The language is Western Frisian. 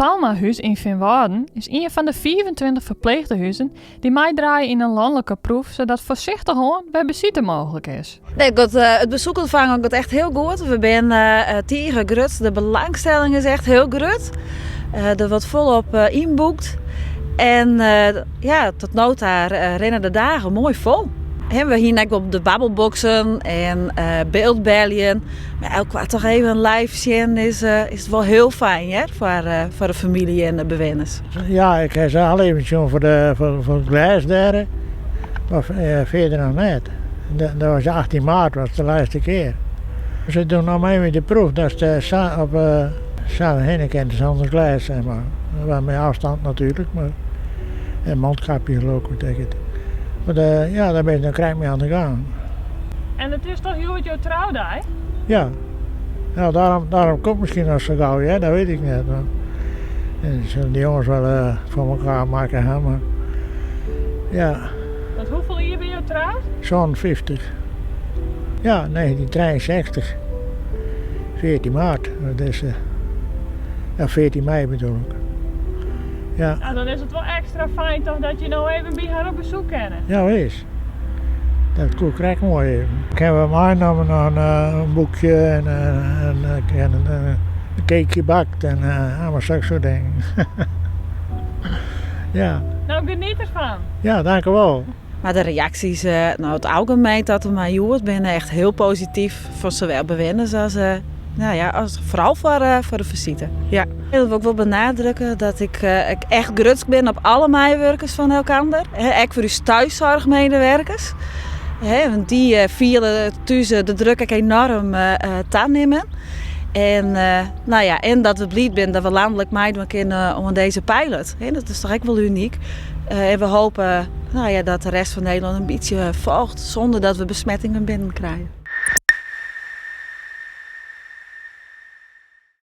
Talma Hûs yn Feanwâlden is ien fan de 25 ferpleechtehuzen dy't meidraaie yn in lanlike proef sadat foarsichtich oan wer besite mooglik is. Nee, it, it besoek ûntfangen giet echt hiel goed. We binne tige grut. De belangstelling is echt hiel grut. Der wurdt folop ynboekt. En ja, tot no ta rinne de dagen moai fol. We hiene ek wol de babbelboxen en byldbeljen. Mar elkoar toch even live sjen is, is wol hiel fijn hear, foar de famylje en de bewenners. Ja, ik ha se al even sjoen foar it glês dêr, mar fierder noch net. Dat was 18 maart, was de lêste kear. Se dogge noch even de proef dat se sa op sa hinne kin sûnder glês, zeg maar. Wel met afstand natuurlijk, maar en mondkapje geloof ik betekent. Maar ja, daar ben ik dan krijg ik mee aan de gang. En it is toch hjoed jo troudei? Ja. Nou, daarom komt misschien nog zo gauw, ja, dat weet ik net. Maar, en zullen die jongens wel voor elkaar maken, hè, maar ja. Want hoefolle jier binne jo troud? Zo'n 50. Ja, 1963. 14 maart. Dat is, ja, 14 mei bedoel ik. Ja. Nou, dan is it wol ekstra fijn toch dat je no even by har op besoek kinne. Ja, wis. Dat koe krekt moai even. Ik heb meinaam noch in boekje en in cakeje bakt en allemaal zulke soort dingen. Ja. Nou, geniet ervan. Ja, dank u wel. Maar de reaksjes, nou, it algemien dat der mei hjoed binne echt hiel posityf foar sawol bewenners as, nou ja, as foaral foar de fisite. Ja. Ik wol ek wol benadrukke dat ik echt grutsk bin op alle meiwurkers fan Elkander. Ek foar ús thuiszorgmedewerkers. Want dy fiele thús de druk ek enoarm tanimmen. En, nou ja, en dat we bliid binne dat we lanlik meidwaan kinne oan dizze pilot. Dat is toch ek wol unyk. En we hoopje, nou ja, dat de rest fan Nederlân in bytsje folget sûnder dat we besmettingen binnen krije.